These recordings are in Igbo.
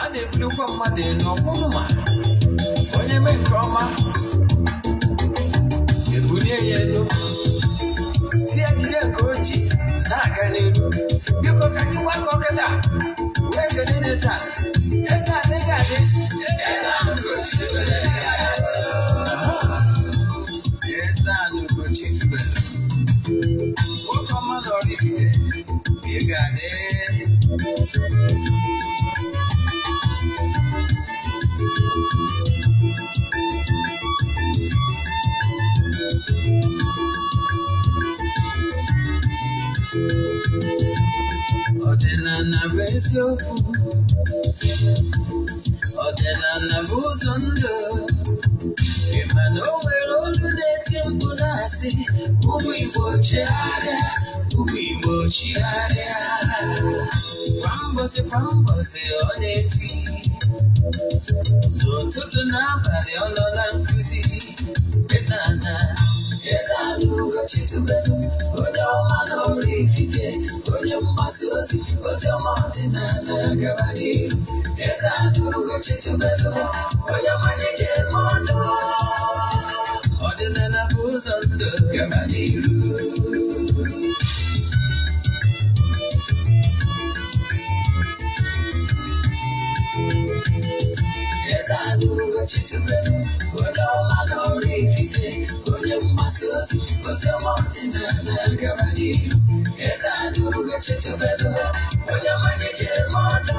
A na-ebulukwa mmadụ elu ọkwụrụ ma onye mee nke ọma ebulie ya elu, si ya jide nke o ji na-aga n'elu. Biko, ka anyị gbakọ kịta wee kelee n'eze a. Eze adịghị adị. Eze ahụ Ugochi tubelu. Eze ahụ Ugochi tubelu, nwoke ọma na Oraifite, ị ga-adị. Ọdịnala bụ eziokwu, ọdịnala bụ ụzọ ndụ. Ị ma na o nwere olu na-eti mkpu na-asị, "Ụmụ Igbo, chigharịa, ụmụ Igbo, chigharịa." Kwa mbọsị kwa mbọsị ọ na-eti, n'ụtụtụ na abalị ọ nọ na nkụzi. Eze ana, Eze ana Ugochi tubelu, onye ọma na Oraifite, onye mgbasa ozi ozi ọma ọdịnala, gaba n'ihu. Eze ana Ugochi tubelu, onye ọma na-eje eme ọnụ. Ọdịnala bụ ụzọ ndụ, gaba n'ihu. Eze ana Ugochi tubelu, onye ọma na Oraifite, onye mgbasa ozi ozi ọma ọdịnala, gaba n'ihu. Eze ana Ugochi tubelu, onye ọma na-eje eme ọnụ.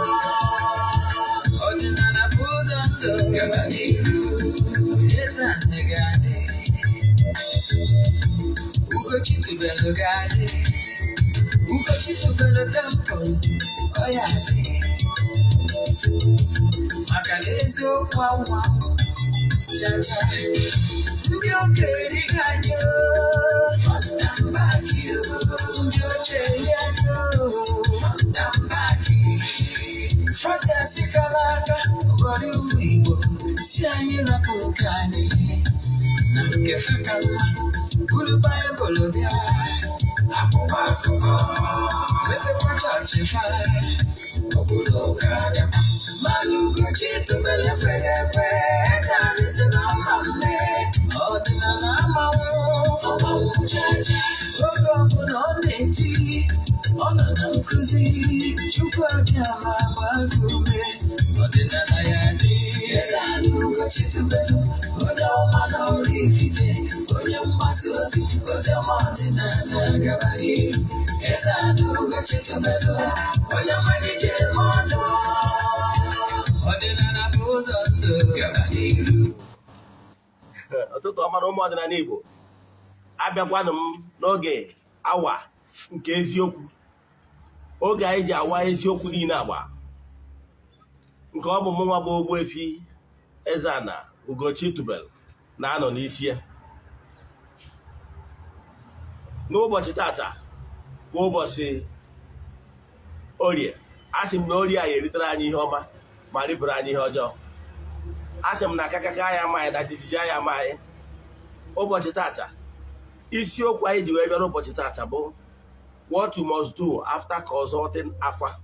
Ọdịnala bụ ụzọ ndụ, gaba n'ihu. Eze ana ga-adị, Ugochi tubelu ga-adị, Ugochi tubelu temple ọ ya dị, maka na eziokwu anwa chacha. Ndị okenye erigo anyị front and back, ndị ochie eri anyị front and back. Fọjasi kala aka ghọrọ ụmụ Igbo si anyị rapụ nke anyị na nke fe ka mma, buru Baịbụl bịa, akwụkwọ akụkọ, mepekwa chọọchị fa, obodo ụka bịakwa. Mana Ugochi tubelu ekweghị ekwe. Eze anyị si na ọma mme, ọdịnala amanwụ ọmanwụ chacha. Oge ọbụla ọ na-eti, ọ nọ na nkụzi. Chukwu abịa ma gbaa gị ume, ọdịnala ya dị. Eze anyị Ugochi tubelu, onye ọma na Oraifite, onye mgbasa ozi ozi ọma ọdịnala, gaba n'ihu. Eze anyị Ugochi tubelu, onye ọma na-eje eme ọnụ. Ọdịnala bụ ụzọ ndụ, gaba n'ihu. Ụtụtụ ọma na ụmụ ọdịnala Igbo. Abịakwanụ m n'oge awa nke eziokwu, oge anyị ji awa eziokwu niile agba nke ọ bụ mụnwa bụ Ogbuefi Eze-Ana Ugochi tubelu na-anọ n'isi ya. N'ụbọchị tata bụ ụbọchị Orie. A sị m na Orie anyị eritere anyị ihe ọma ma ripụrụ anyị ihe ọjọọ. A sị m na akakaka ya ama anyị na jijiji ya ama anyị. Ụbọchị tata, isiokwu anyị ji wee bịa n'ụbọchị tata bụ what you must do after consulting afa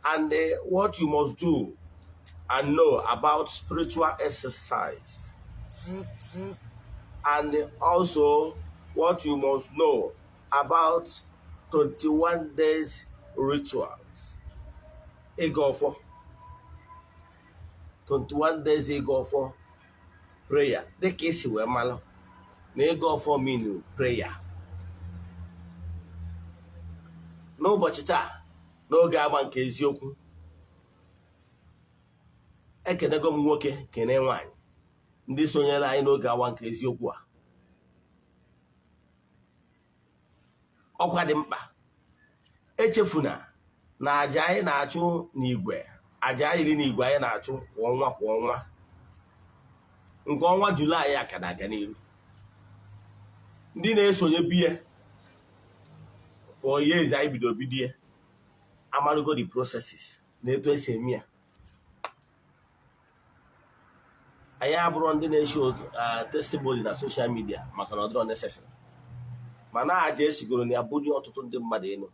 and what you must do and know about spiritual exercise and also what you must know about 21 days rituals, ịgọ ọfọ, 21 days ịgọ ọfọ prayer. Dịka esi wee malụ na ịgọ ọfọ mean prayer. N'ụbọchị taa, n'oge agba nke eziokwu, ekenego m nwoke, kene nwaanyị, ndị sonyere anyị n'oge awa nke eziokwu a. Ọkwa dị mkpa, echefuna na aja anyị na-achụ n'igwe, aja anyị iri n'igwe anyị na-achụ kwa ọnwa kwa ọnwa, nke ọnwa Julaị a ka na-aga n'iru. Ndị na-esonye biye for years anyị bido bido ya amarugo the processes na etu esi eme ya. Anyị abụrụ ndị na-eshi testimony na social media maka na ọ dịrọ necessary, mana aja esigoro na ya bunye ọtụtụ ndị mmadụ elu.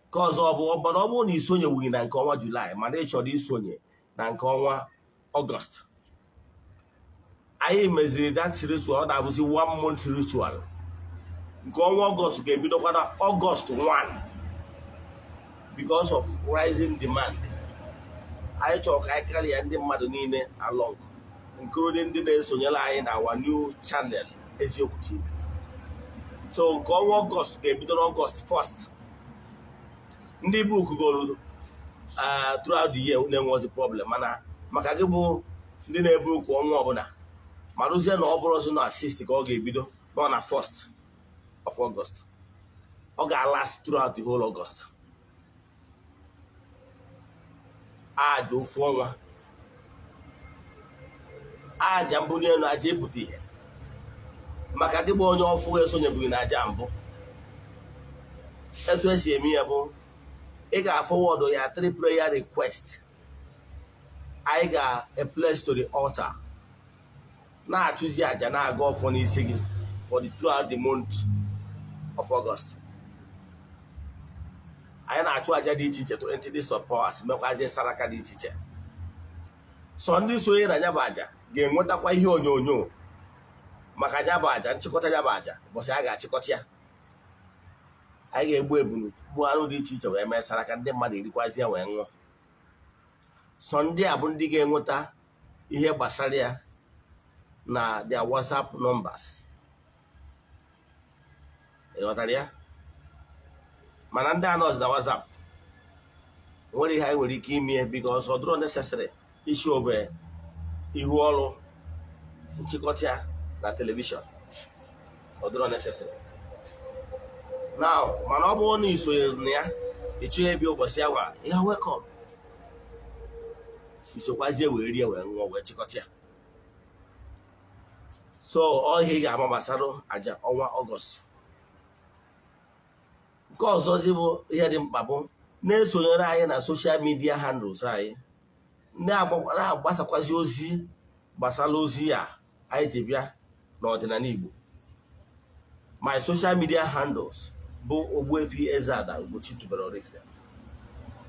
Nke ọzọ bụ, mana ọ bụrụ na isonyewughị na nke ọnwa Julaị, mana ị chọrọ isonye na nke ọnwa Ọgọst, anyị meziri that ritual, ọ na-abụzi one month ritual. Nke ọnwa Ọgọst ga-ebidokwa na Ọgọst 1 because of rising demand. Anyị chọrọ ka anyị karịa ndị mmadụ niile along, including ndị na-esonyere anyị na our new channel, Eziokwu TV. So nke ọnwa Ọgọst ga-ebido n'Ọgọst 1st. Ndị book goro throughout the year na-enwezi problem, mana maka gị bụ ndị na-ebu okwu ọnwa ọbụla, ma rụzie na ọ bụrụzi na 6 ka ọ ga-ebido, nọ na 1st of August, ọ ga-last throughout the whole August. Aja ofu ọnwa, aja mbuli elu, aja epụta ihe maka gị bụ onye ọfụ esonyebughị na aja mbụ. Etu esi eme ya bụ, ị ga-forward ya three prayer request anyị ga-place to the altar, na-achụzi aja, na-aga ọfọ n'isi gị for the throughout the month of August. Anyị na-achụ aja dị iche iche to entities of powers, mekwazie saraka dị iche iche. Sọ ndị sonye na ya bụ aja ga-enwetakwa ihe onyonyo maka ya bụ aja, nchịkọta ya bụ aja. Ụbọchị a ga-achịkọta ya, anyị ga-egbu ebulu, gbuo anụ dị iche iche, wee mee saraka, ndị mmadụ erikwazi ya wee ṅụọ. Sọ ndị a bụ ndị ga-enweta ihe gbasara ya na their WhatsApp numbers. Ị ghọtara ya? Mana ndị anọzi na WhatsApp nwere ihe anyị nwere ike ime, because ọ dịrọ necessary isi obe ihu ọrụ nchịkọta ya na television, ọ dịrọ necessary now. Mana ọ bụrụ na ị sonyere na ya, ị chọghị ebe ụbọchị ya gwa ya, welcome, isokwazie wee rie, wee ṅụọ, wee chịkọta ya. So ọ ihe ị ga-ama gbasara aja ọnwa Ọgọst. Nke ọzọzi bụ ihe dị mkpa bụ na-esonyere anyị na social media handles anyị, na-agbasakwazi ozi gbasara ozi a anyị ji bịa n'ọdịnala Igbo. My social media handles bụ Ogbuefi Eze-Ana Ugochi tubelu Oraifite.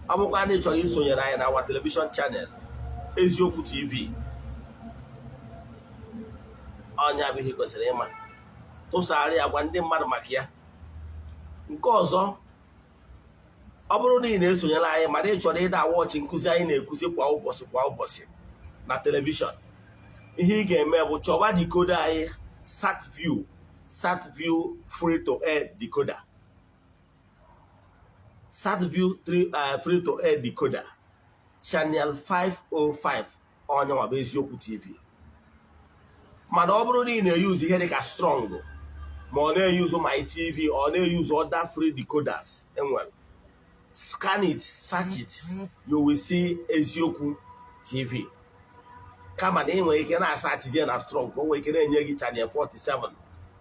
Ọ bụkwa ndị chọrọ isonyere anyị na our television channel, Eziokwu TV, ọnya bụ ihe kwesịrị ịma. Tụsagharị agwa ndị mmadụ maka ya. Nke ọzọ, ọ bụrụ na ị na-esonyere anyị mana ị chọrọ ịda watch nkụzi anyị na-ekuzi kwa ụbọchị kwa ụbọchị na television, ihe ị ga-eme bụ chọba decoder anyị, SatView, SatView free to air decoder, SatView free to air decoder, channel 505, onye nwa bụ Eziokwu TV. Mana ọ bụrụ na ị na-eyuzu ihe dịka Strong, ma ọ na-eyuzu My TV, ọ na-eyuzu other free decoders enwere, scan it, search it, you will see Eziokwu TV. Kama na ị nwere ike na-asachizie na Strong, o nwere ike na-enye gị channel 47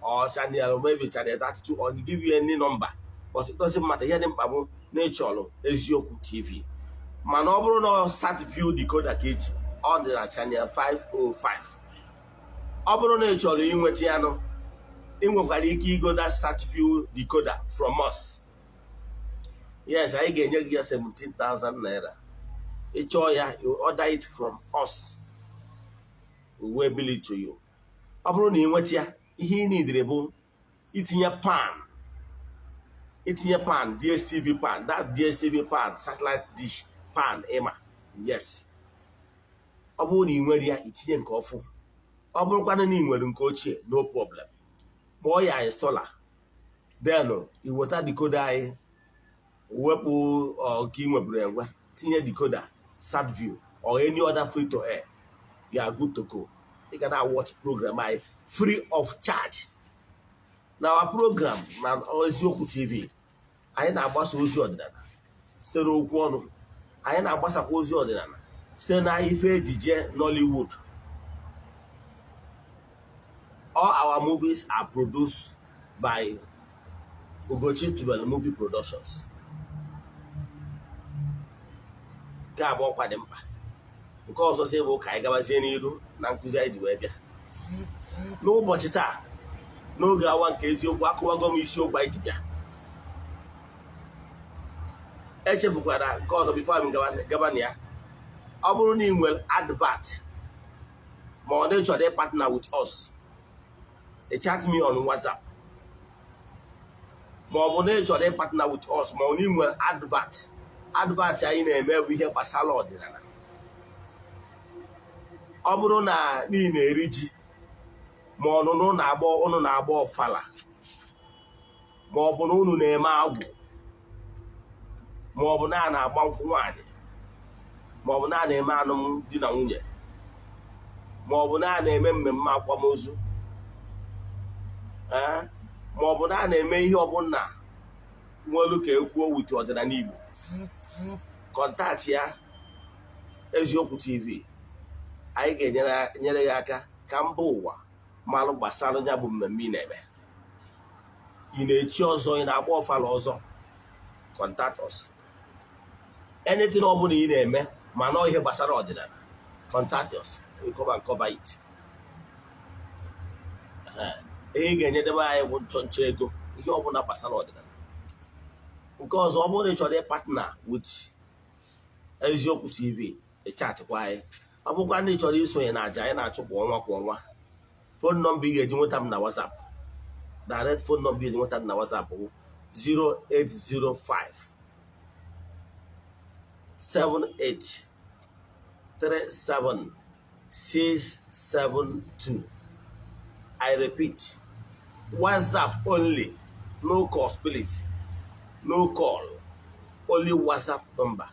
or channel, maybe channel 32, or give you any number, but it doesn't matter. Ihe dị mkpa bụ na ịchọrọ Eziokwu TV. Mana ọ bụrụ na ọ SatView decoder ka eji, ọ dị na channel 505. Ọ bụrụ na ị chọrọ inweta ya nụ, ị nwekwara ike igoda SatView decoder from us. Yes, anyị ga-enye gị ya 17,000 naira. Ị chọọ ya, you order it from us, we will bill it to you. Ọ bụrụ na ị nweta ya, ihe ị nidiri bụ itinye pan, itinye pan DSTV, pan that DSTV pan, satellite dish pan ịma. Yes, ọ bụrụ na ị nwere ya, itinye nke ọfụ. Ọ bụrụkwanụ na ị nwere nke ochie, no problem, kpọọ ya installer, then ị weta decoder anyị, wepụ nke ị nweburu enwe, tinye decoder SatView or any other free to air, you are good to go. Ị ga na watch program anyị free of charge. Na our program na Eziokwu TV, anyị na-agbasa ozi ọdịnala site n'okwu ọnụ. Anyị na-agbasakwa ozi ọdịnala site na ife ejije Nollywood. All our movies are produced by Ugochi Tubelu Movie Productions. Nke abụọ kwa dị mkpa. Nke ọzọ sị bụ ka anyị gabazie n'iru na nkụzi anyị ji wee bịa n'ụbọchị taa n'oge awa nke eziokwu. Akụwago m isiokwu anyị ji bịa. Echefukwara nke ọzọ before m gaba na ya. Ọ bụrụ na ị nwere advert ma ọ na ịchọrọ partner with us, chat me on WhatsApp. Ma ọ bụ na ị chọrọ ịpartner with us, ma ọ na ị nwere advert, advert anyị na-eme bụ ihe gbasara ọdịnala. Ọ bụrụ na ị na-eri ji, ma ọnụnụ na-agba, ụnụ na-agba ọfala, ma ọ bụ na unu na-eme agwụ, ma ọ bụ na a na-agba nkwụ nwaanyị, ma ọ bụ na a na-eme alụmdi na nwunye, ma ọ bụ na a na-eme mmemme akwamozu, ee, ma ọ bụ na a na-eme ihe ọbụla nwelu ka ekwuo with ọdịnala Igbo, contact ya Eziokwu TV. Anyị ga-enyere ya aka ka mba ụwa malụ gbasara ya bụ mmemme ị na-eme. Ị na-echi ọzọ, ị na-agba ọfala ọzọ, contact us. Anything ọbụla ị na-eme ma nọ ihe gbasara ọdịnala, contact us, we come and cover it. Ihe ị ga-enyedebe anyị bụ nchọ nchọ ego, ihe ọbụla gbasara ọdịnala. Nke ọzọ, ọ bụrụ na ị chọrọ ịpartner with Eziokwu TV, ịchatkwa anyị. Ọ bụkwa ndị chọrọ isonye na àjà anyị na-achụ kwa ọnwa kwa ọnwa, phone number ị ga-eji nweta m na WhatsApp, direct phone number ị ga-eji nweta m na WhatsApp bụ 0805 78 37 672. I repeat, WhatsApp only, no calls please, no call, only WhatsApp number.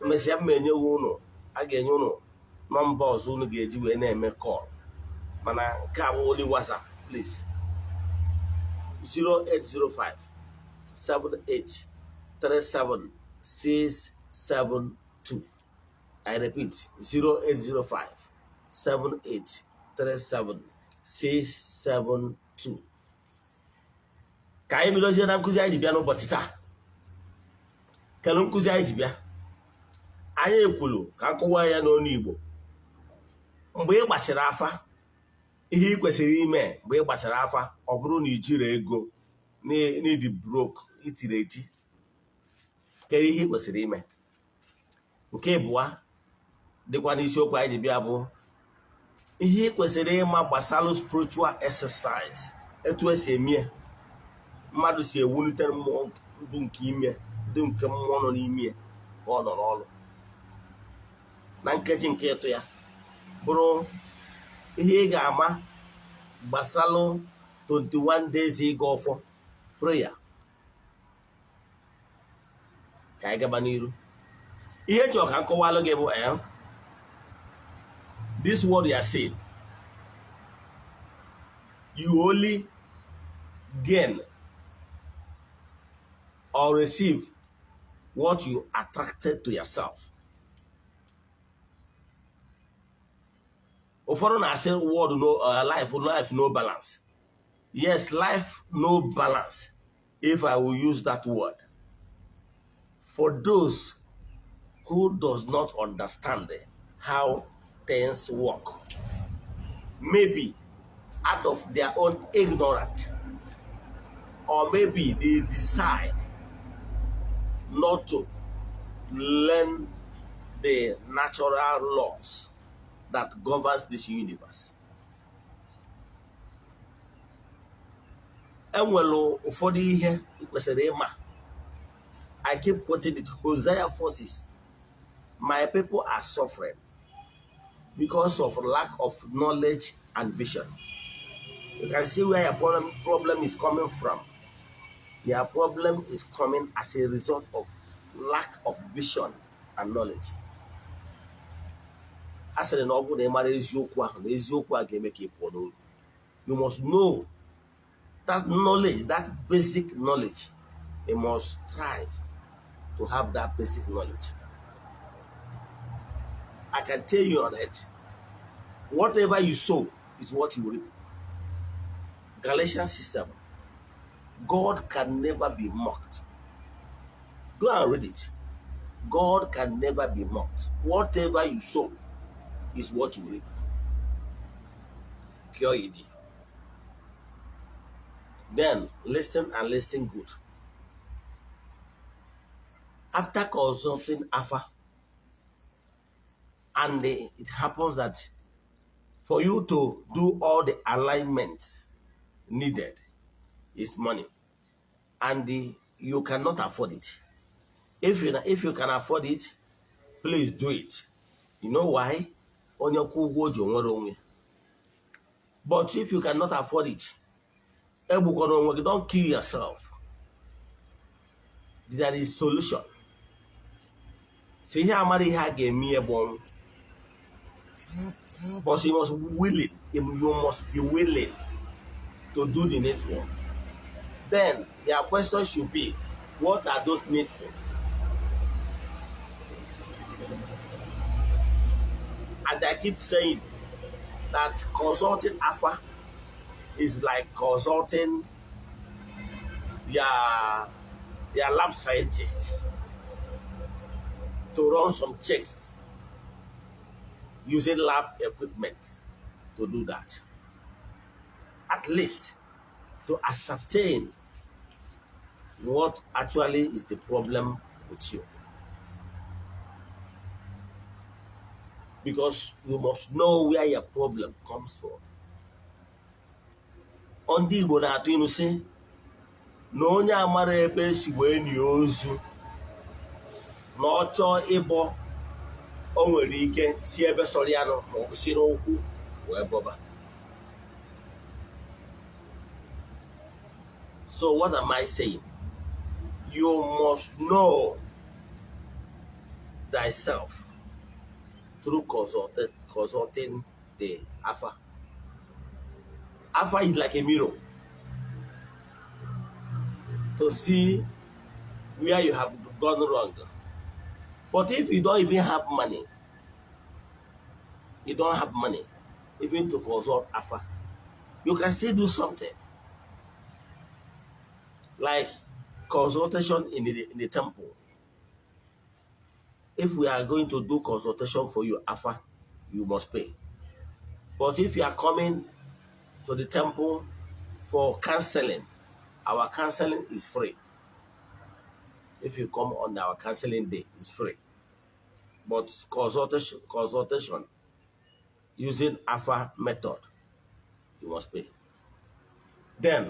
Emesịa m enyewe ụnụ, a ga-enye ụnụ nọmba ọzọ unu ga-eji wee na-eme call, mana nke a bụ only WhatsApp please. 0805 78 37 672. I repeat, 0805 78 37 672. Ka anyị bidozie na nkụzi anyị ji bịa n'ụbọchị taa. Kedu nkụzi anyị ji bịa? Anyị kwuru ka nkọwa ya n'ọnụ Igbo. Mgbe ị gbasịrị afa, ihe ị kwesịrị ime mgbe ị gbasịrị afa, ọ bụrụ na ị jiri ego, n'ịdị broke, itiri eti, kedu ihe ị kwesịrị ime? Nke ịbụa dịkwa n'isiokwu anyị ji bịa bụ ihe ị kwesịrị ịma gbasara spiritual exercise, etu esi eme, mmadụ si ewulite mmụọ ndụ nke ime, ndụ nke mmụọ nọ n'ime ya ka ọ nọ n'ọrụ. Na nkeji nke ịtụ ya bụrụ ihe ị ga-ama gbasalụ 21 days ịga ọfọ prayer. Ka anyị gaba n'iru. Ihe chọrọ ka m kọwalụ gị bụ this word you are saying, you only gain or receive what you attracted to yourself. Ụfọdụ na-asị word no, life, life no balance. Yes, life no balance, if I will use that word for those who does not understand how things work, maybe out of their own ignorance, or maybe they decide not to learn the natural laws that governs this universe. Enwere ụfọdụ ihe ị kwesịrị ịma. I keep quoting it, Hosea 4:6: "My people are suffering because of lack of knowledge and vision." You can see where your problem is coming from. Your problem is coming as a result of lack of vision and knowledge. A sịrị na ọ bụrụ na ị mara eziokwu ahụ, na eziokwu a ga-eme ka ị pụọ n'oru. You must know that knowledge, that basic knowledge. You must strive to have that basic knowledge. I can tell you on it, whatever you sow is what you reap. Galatians 6:7. God can never be mocked. Go and read it. God can never be mocked. Whatever you sow is what you reap. Cure it. Then listen and listen good. After consulting Afa, and it happens that for you to do all the alignments needed is money, and you cannot afford it. If you can afford it, please do it. You know why? Onye kwụ ụgwọ o ji onwere onwe. But if you cannot afford it, egbukwana onwe gị. Don't kill yourself. There is solution. So ihe amara ihe a ga-eme ya bụ ọnwụ. But you must be willing to do the needful. Then your question should be, what are those needful? And I keep saying that consulting Afa is like consulting your lab scientist to run some checks using lab equipment to do that. At least to ascertain what actually is the problem with you. Because you must know where your problem comes from. Ndị Igbo na-atụ ilu sị na onye amara ebe esi wee nie ozu na ọ chọọ ịbọ, o nwere ike si ebe sọrọ ya nọ ma ọ bụ si n'ụkwụ wee bọba. So what am I saying? You must know thyself through consulting the Afa. Afa is like a mirror to see where you have gone wrong. But if you don't even have money, you don't have money even to consult Afa, you can still do something like consultation in the temple. If we are going to do consultation for you, Afa, you must pay. But if you are coming to the temple for counseling, our counseling is free. If you come on our counseling day, it's free. But consultation using Afa method, you must pay. Then,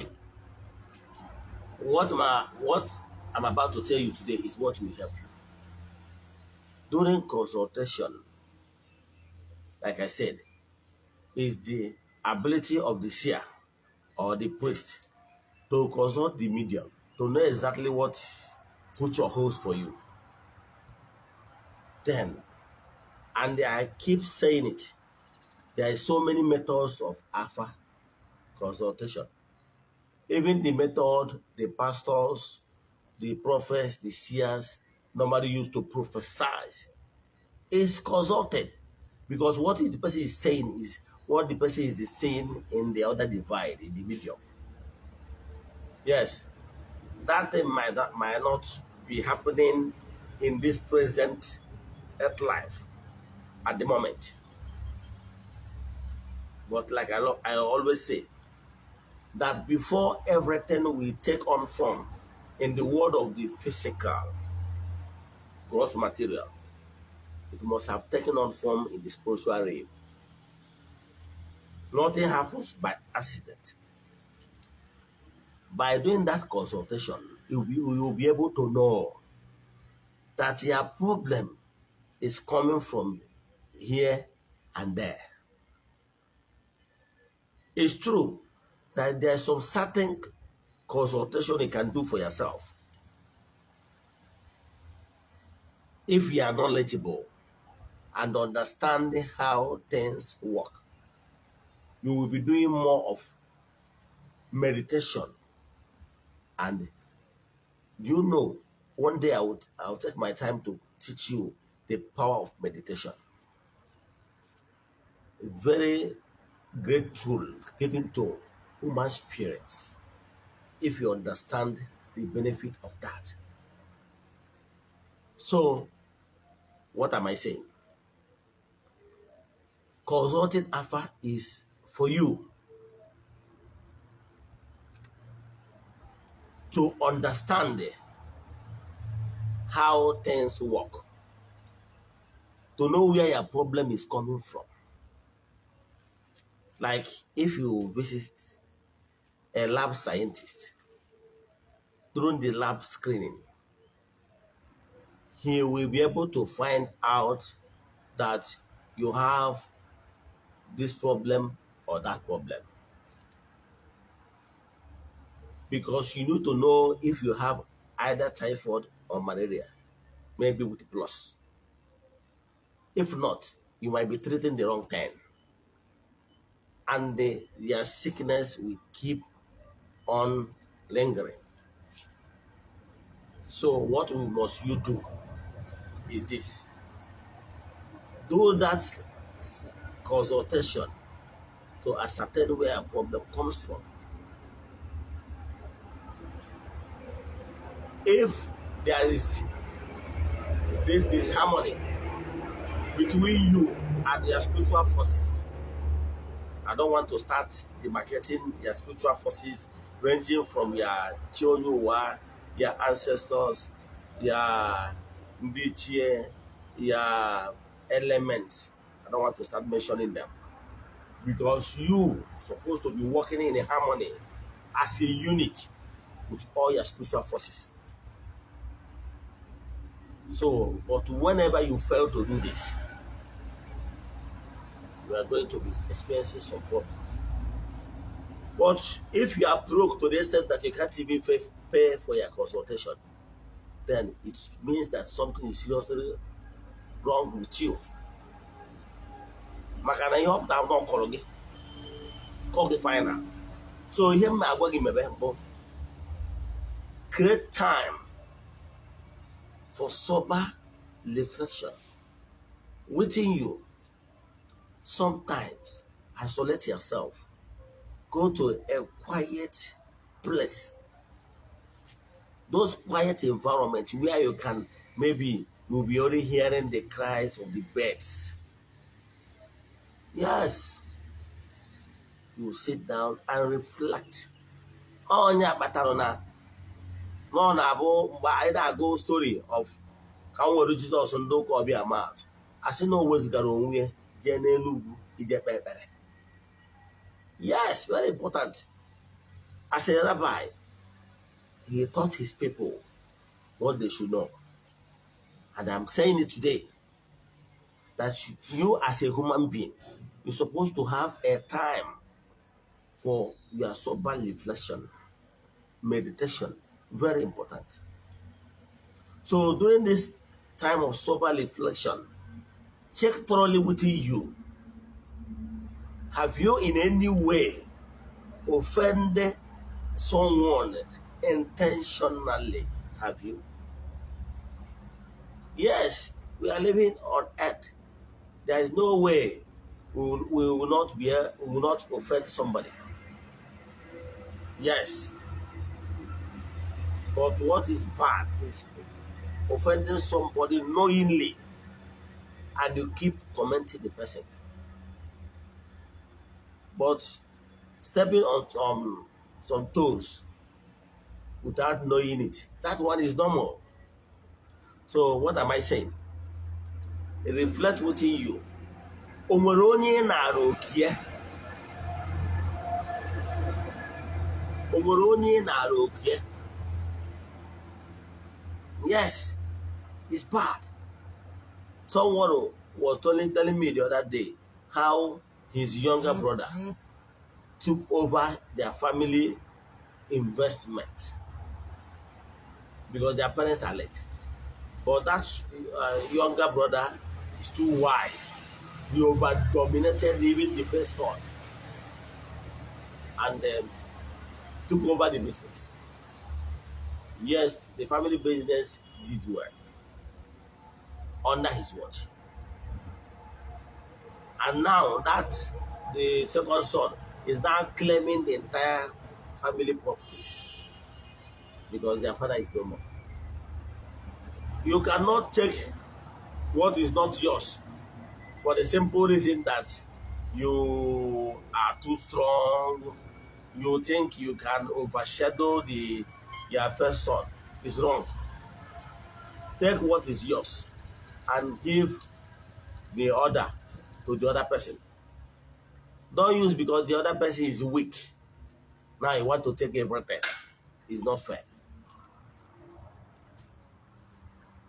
what I'm about to tell you today is what will help you. During consultation, like I said, is the ability of the seer or the priest to consult the medium to know exactly what future holds for you. Then, and I keep saying it, there are so many methods of Afa consultation. Even the method the pastors, the prophets, the seers normally use to prophesy is consulted, because what the person is saying is what the person is saying in the other divide, in the medium. Yes, that thing might not be happening in this present earth life at the moment. But like I always say, that before everything we take on form in the world of the physical, gross material, it must have taken on form in the spiritual realm. Nothing happens by accident. By doing that consultation, you will be able to know that your problem is coming from here and there. It's true that there's some certain consultation you can do for yourself if you are knowledgeable and understand how things work. You will be doing more of meditation. And you know, one day I will take my time to teach you the power of meditation. A very great tool given to human spirits, if you understand the benefit of that. So What am I saying? Consulting afa is for you to understand how things work, to know where your problem is coming from. Like if you visit a lab scientist during the lab screening, he will be able to find out that you have this problem or that problem. Because you need to know if you have either typhoid or malaria, maybe with plus. If not, you might be treating the wrong thing. And your sickness will keep on lingering. So what must you do is this. Do that consultation to ascertain where a problem comes from. If there is this disharmony between you and your spiritual forces, I don't want to start demarcating your spiritual forces ranging from your chi onye ụwa, your ancestors, your ndị ichie, your elements. I don't want to start mentioning them. Because you supposed to be working in harmony as a unit with all your spiritual forces. So, but whenever you fail to do this, you are going to be experiencing some problems. But if you are broke to the extent that you can't even pay for your consultation, then it means that something is seriously wrong with you. Maka na ihe ọ pụtara na ọ kọrọ gị, kọọ gị final. So ihe m na-agwa gị mebe bụ create time for sober reflection within you. Sometimes isolate yourself. Go to a quiet place. Those quiet environments where you can maybe you'll be only hearing the cries of the birds. Yes. You sit down and reflect. Onye kpatara na ọ na-abụ mgbe anyị na-agụ story of ka m were Jizọs ndị ụka ọbịa maatụ, asị na o wezugara onwe ya jee n'elu ugwu ije kpee ekpere. Yes, very important. As a rabbi, he taught his people what they should know. And I'm saying it today, that you as a human being, you're supposed to have a time for your sober reflection, meditation, very important. So during this time of sober reflection, check thoroughly within you. Have you in any way offended someone intentionally? Have you? Yes, we are living on earth. There is no way we will not offend somebody. Yes. But what is bad is offending somebody knowingly and you keep tormenting the person. But stepping on some toes without knowing it, that one is normal. So what am I saying? It reflects within you. O nwere onye ị nara okie? O nwere onye ị nara okie? Yes, it's bad. Someone was telling me the other day how his younger brother took over their family investment because their parents are late. But that younger brother is too wise. He over-dominated even the first son and took over the business. Yes, the family business did well under his watch. And now that the second son is now claiming the entire family properties because their father is no more. You cannot take What is not yours for the simple reason that you are too strong, you think you can overshadow the your first son, is wrong. Take what is yours and give the other to the other person. Don't use because the other person is weak. Now you want to take everything. It's not fair.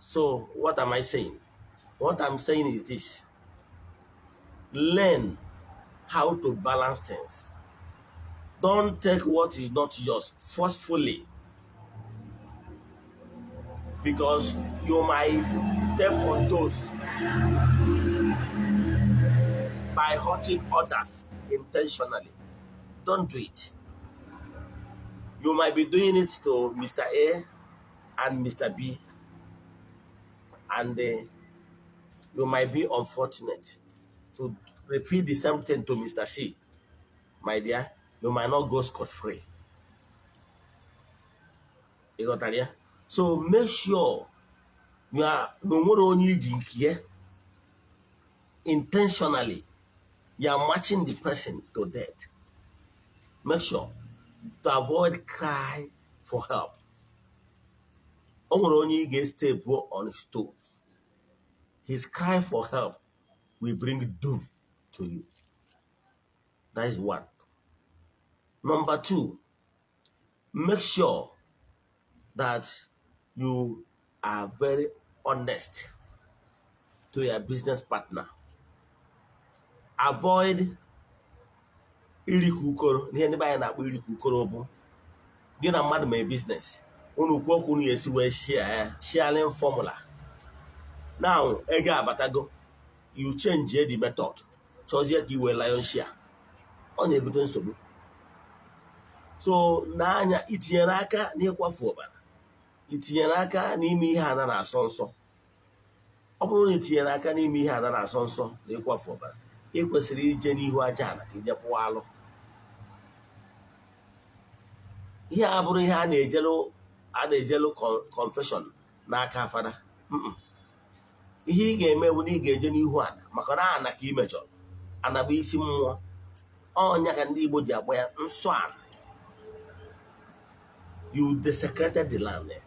So what am I saying? What I'm saying is this: learn how to balance things. Don't take what is not yours forcefully, because you might step on toes by hurting others intentionally. Don't do it. You might be doing it to Mr. A and Mr. B, and you might be unfortunate to repeat the same thing to Mr. C. My dear, you might not go scot-free. You got that, yeah? So make sure you are no nwere onye iji nke ya intentionally. You are matching the person to death. Make sure to avoid cry for help. O nwere onye ị ga-step on his toes. His cry for help will bring doom to you. That is one. Number two, make sure that you are very honest to your business partner. Avoid irikọ ukoro. Ihe ndị be anyị na-akpọ irikọ ukoro bụ gị na mmadụ mee business, unu kwuo okwu, unu esi wee share ya, sharing formula. Now ego abatago, you change the method, chọzie ka i wee lion share. Ọ na-ebute nsogbu. So n'anya, itinyere aka n'ịkwafu ọbara, itinyere aka n'ime ihe ana na-asọ nsọ. Ọ bụrụ na itinyere aka n'ime ihe ana na-asọ nsọ na ịkwafu ọbara, ị kwesịrị ije n'ihu aja ana ka ije pụọ alụ. Ihe a bụrụ ihe a na-ejelu confession n'aka fada. Ihe ị ga-eme bụ na ị ga-eje n'ihu ana, maka na ana ka ị mejọrọ. Ana bụ isi mmụọ. Ọnya ka ndị Igbo ji agba ya nsọ ana. You desecrated the land, eh?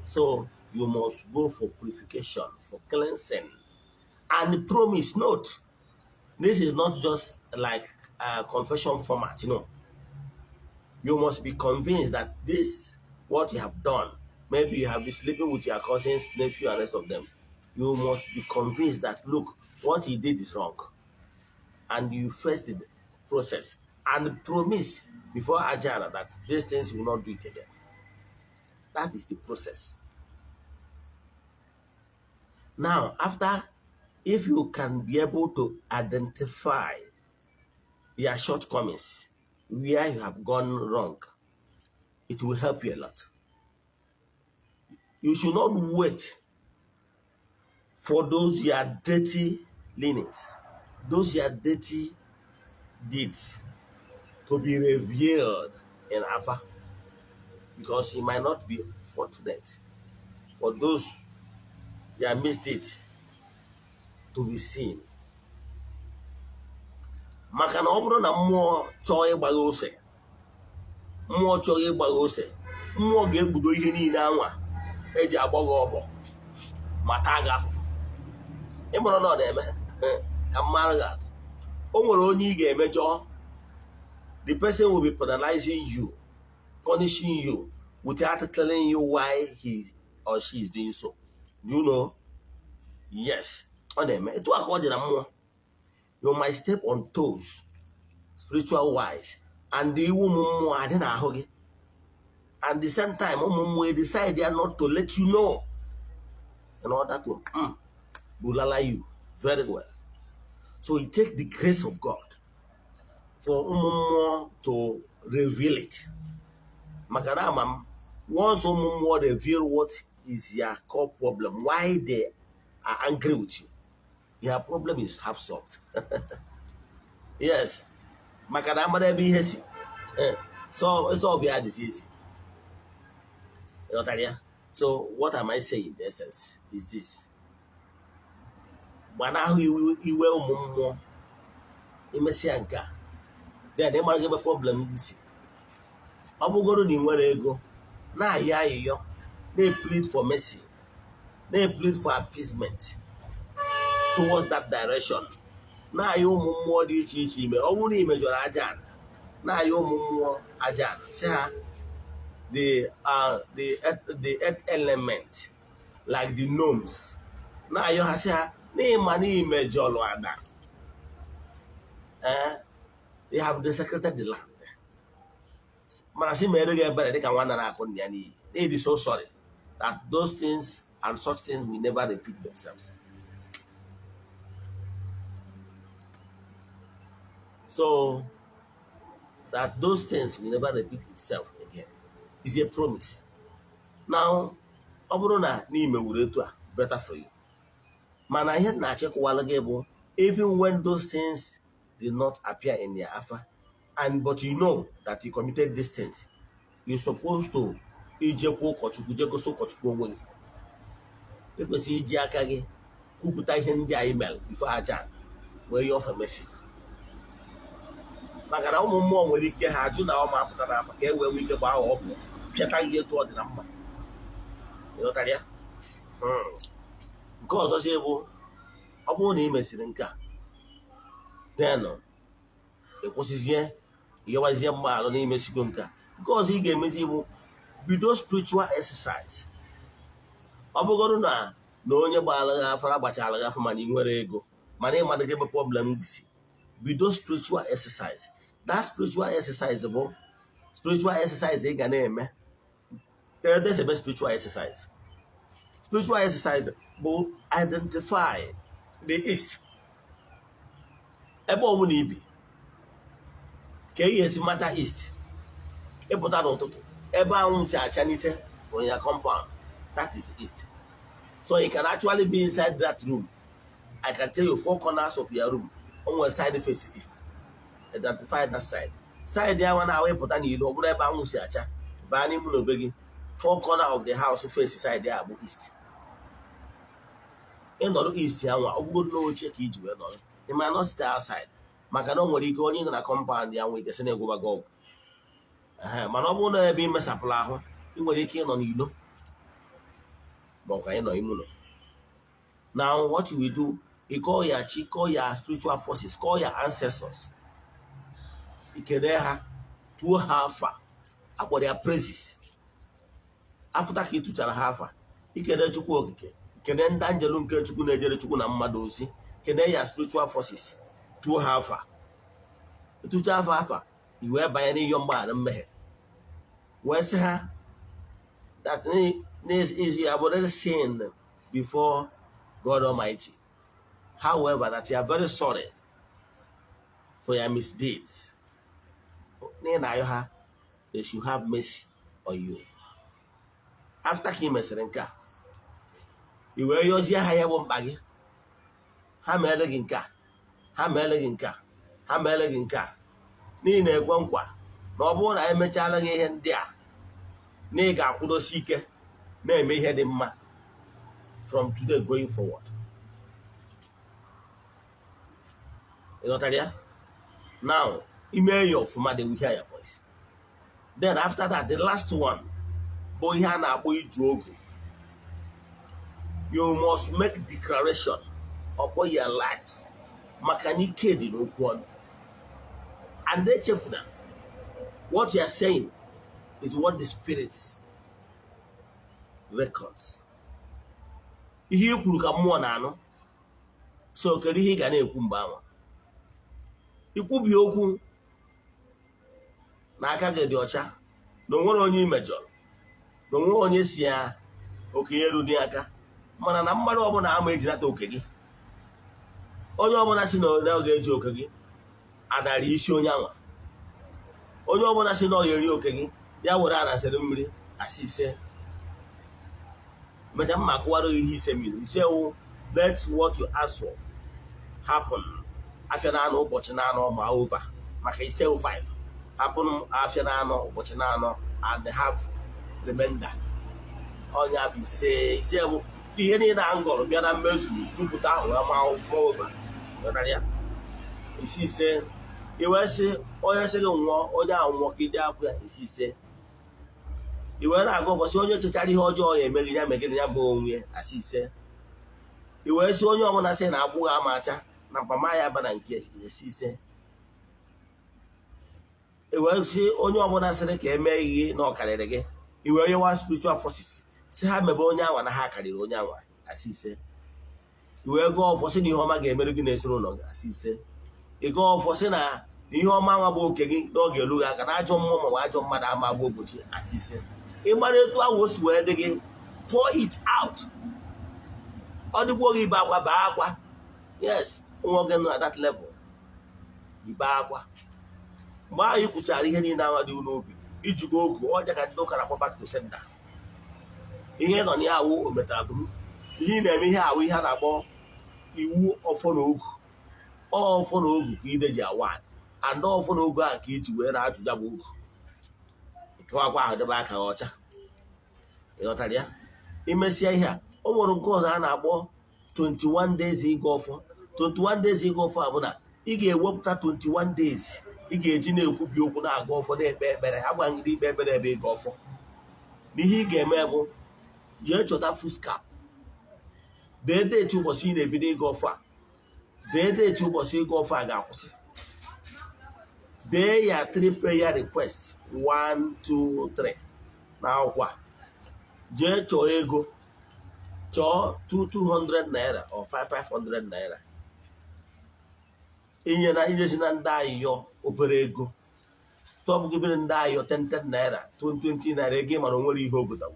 So you must go for purification, for cleansing and promise. Note, this is not just like a confession format. No, you must be convinced that this what you have done. Maybe you have been sleeping with your cousins, nephew and rest of them. You must be convinced that, look, what he did is wrong, and you face the process and promise before Ajana that these things will not do it again. That is the process. Now, after, if you can be able to identify your shortcomings, where you have gone wrong, it will help you a lot. You should not wait for those your dirty linens, those your dirty deeds to be revealed in Afa, because you might not be fortunate for those your misdeeds to be seen. Maka na ọ bụrụ na mmụọ chọọ ịgbagha ose, mmụọ chọọ ịgbagha ose, mmụọ ga-ekpudo ihe niile anwa eji agbagha ọbọ ma taa gị afụfụ. Ịmụrụ na ọ na-eme ka mmadụ ga-atụ. O nwere onye ị ga-emejọ, the person will be penalizing you, punishing you without telling you why he or she is doing so. You know? Yes, ọ na-eme. Etu a ka ọ dị na mmụọ. You might step on toes spiritual wise, and iwu ụmụ mmụọ adị n'ahụ gị, and the same time ụmụ mmụọ decide ya not to let you know in order to bulala you very well. So it take the grace of God for ụmụ mmụọ to reveal it, maka na ama m, once ụmụ mmụọ reveal what is your core problem, why they are angry with you, your problem is half solved. Yes, maka na amara ebe ihe si solve ya dịzi isi. Ịghọtara ya? So what am I saying in essence is this: Gbanahụ iwe ụmụ mmụọ. Imesịa nke a, then ịmara gị ebe problem gị si. Ọ bụgoro na ị nwere ego, na-ayọ ayịyọ, na-plead for mercy, na-plead for appeasement towards that direction, na-ayọ ụmụ mmụọ dị iche iche ime. Ọ bụrụ na ị mejọrọ aja ala, na-ayọ ụmụ mmụọ aja ala, sị ha the earth element, like the gnomes, na-ayọ ha, sị ha n'ịma na imejọrọ ada, they have desecrated the land, mana sị mere gị ebere dịka nwa nara akụ nna ya n'iyi. They be so sorry that those things and such things will never repeat themselves. So that those things will never repeat itself again is a promise. Now, ọ bụrụ na n'ime wuru etu a, better for you. Mana ihe na-achịkwala gị bụ, even when those things did not appear in your afa, and but you know that you committed these things, you're supposed to ijekwa ụkọchukwu, je gosi ụkọchukwu onwe gị. Ị kwesịrị iji aka gị kwupụta ihe ndị anyị mere before aja wee yọọ for mercy, maka na ụmụ mmụọ nwere ike ha ajụ na ọ ma apụta n'afa ka e wee nwee ike gbaa ọgwụ pịata gị etu ọ dị na mma. Ịghọtara ya? Nke ọzọ si bụ, ọ bụrụ na ị mesịrị nke a, then ị kwụsịzie, ịyọwazie mgbaghara na imesigo nke a. Nke ọzọ ị ga-emezi bụ bido spiritual exercise. Ọ bụgoro na onye gbara gị afara gbachara gị afọ, mana ị nwere ego, mana ị madịghị ebe problem gị si, bido spiritual exercise. That spiritual exercise bụ spiritual exercise ị ga na-eme. That's ebe spiritual exercise. Spiritual exercise bụ identify the east. Ebe ọbụla ibi, ka ị ga-esi mata east? Ịpụta n'ụtụtụ, ebe anwụ si achanite bụ ya compound, that is the east. So you can actually be inside that room. I can tell you, four corners of your room, o nwere side face east. Identify that side. Side ya nwa na-ahụ, ịpụta n'ilo, ọ bụrụ ebe anwụ si acha baa n'ime ụlọ be gị, four corner of the house face side ya bụ east. Ịnọrọ east ya nwa, ọ bụgodu n'oche ka iji wee nọrọ, ị ma not stay outside, maka na o nwere ike onye nọ na compound ya nwee ike sị na egwụba gị ọgwụ. Mana ọ bụrụ na ebe ị mesapụrụ ahụ, ị nwere ike ịnọ n'ilo ma ọ ka ịnọ ime ụlọ. Now, what you will do, you call your chi, call your spiritual forces, call your ancestors, ikele ha, tuo ha afa akpọrọ ya praises. After ka ị tụchara ha afa, ikele Chukwu Okike, kene ndị anjelu nke Chukwu na-ejere Chukwu na mmadụ ozi, kene ya spiritual forces, tuo ha afa, tụcha afa, i wee banye n'ịyọ mgbaghara mmehie, wee sị ha that is you have already sinned before God Almighty, however, that you are very sorry for your misdeeds, n'ihi na ayọ ha they should have mercy on you. After ka ị mesịrị nke a, i wee yọzie ha ya bụ mkpa gị. Ha meere gị nke a, ha meere gị nke a, ha meere gị nke a, n'ihi na ekwe nkwa na ọ bụrụ na emechala gị ihe ndị a, na ị ga-akwụdosi ike na-eme ihe dị mma from today going forward. Ị ghọtara ya? Now, ime ya ọfụma, they will hear your voice. Then after that, the last one bụ ihe a na-akpọ iju ogu. You must make declaration upon your life, maka na ike dị n'okwu ọnụ, and echefuna, what you are saying is what the spirits records. Ihe i kwuru ka mmụọ na-anụ. So kedu ihe ị ga na-ekwu mgbe ahụ? Ikwubi okwu na aka gị dị ọcha, na onwere onye i mejọrọ, na onwe onye si ya oke ya eru aka, mana na mmadụ ọbụla ama ejinata oke gị. Onye ọbụla si na ọ ga-eji oke gị, adara isi onye anwa. Onye ọbụla si na ọ ga-eri oke gị, ya were arasịrị mmiri asị ise mecha mma akụwara gị ihe ise mmiri ise wụ. Let what you ask for happen. Afịa na anọ, ụbọchị na anọ, ma over maka ise wụ 5 happen. Afịa na anọ, ụbọchị na anọ, and have remainder. Ọnya bụ ise. Ise bụ Ihe niile a ngọrọ bịa na mmezu, jupụta wee maa ova. Ghọtara ya? Isi ise. I wee sị onye sị gị nwụọ, onye ahụ nwụọ ka ide akwụ ya. Isi ise. I wee na-agụ ụbọchị onye chechara ihe ọjọọ ya emeghị ya megịnị ya bụ onwe ya. Asị ise. I wee sị onye ọbụla sị na agbụghị ama acha na mkpama ya ba na nke. Esi ise. I wee sị onye ọbụla sịrị ka emee gị na ọ karịrị gị. I wee nyewa spiritual forces, si ha mebe onye anwa na ha karịrị onye anwa. Asị ise. I wee gụọ ọfọ, sị na ihe ọma ga-emere gị na ezinụlọ gị. Asị ise. Ị gụọ ọfọ, sị na ihe ọma nwa bụ oke gị n'oge elu gị aka, na ajọ mmụọ maọbụ ajọ mmadụ ama agba ogbochi. Asị ise. Ị gbara etu ahụ o si wee dị gị, pour it out. Ọ dịgwo gị ibe akwa, baa akwa. Yes, nwa oge nọ na that level, ibe akwa. Mgbe ahụ ị kwuchara ihe niile ahụ dị n'obi, ijigo ogu ọja ka ndị ụka na-akpọ back to sender. Ihe nọ na ya awụ o metara bụrụ ihe ị na-eme. Ihe awụ ihe a na-akpọ iwu ọfọ na ogu. Ọfọ na ogu ka ide ji awa and ọfọ na ogu a ka iji wee na-ajụ ya bụ ogu. Kewakwa ahụ, debe aka ọcha. Ịghọtara ya? Imesịa ihe a, o nwere nke ọzọ a na-akpọ 21 days ịga ọfọ. 21 days ịga ọfọ a bụ na ị ga-ewepụta 21 days ị ga-eji na-ekwubi okwu, na-aga ọfọ, na-ekpe ekpere. Agwa gị ikpe ekpere ebe ịga ọfọ. N'ihe ị ga-eme bụ jee chọta foolscap, dee date ụbọchị ị na-ebido ịga ọfọ a, dee date ụbọchị ịga ọfọ a ga-akwụsị, dee ya three prayer request, 1 2 3 na akwụkwọ a. Jee chọọ ego, chọọ 2 200 naira or 5 500 naira, inye na inyezi na ndị ayịyọ obere ego. Tọbụ gị bere ndị ayọ 10 10 naira, 20 20 naira, ego ị mara onwere ihe obodo.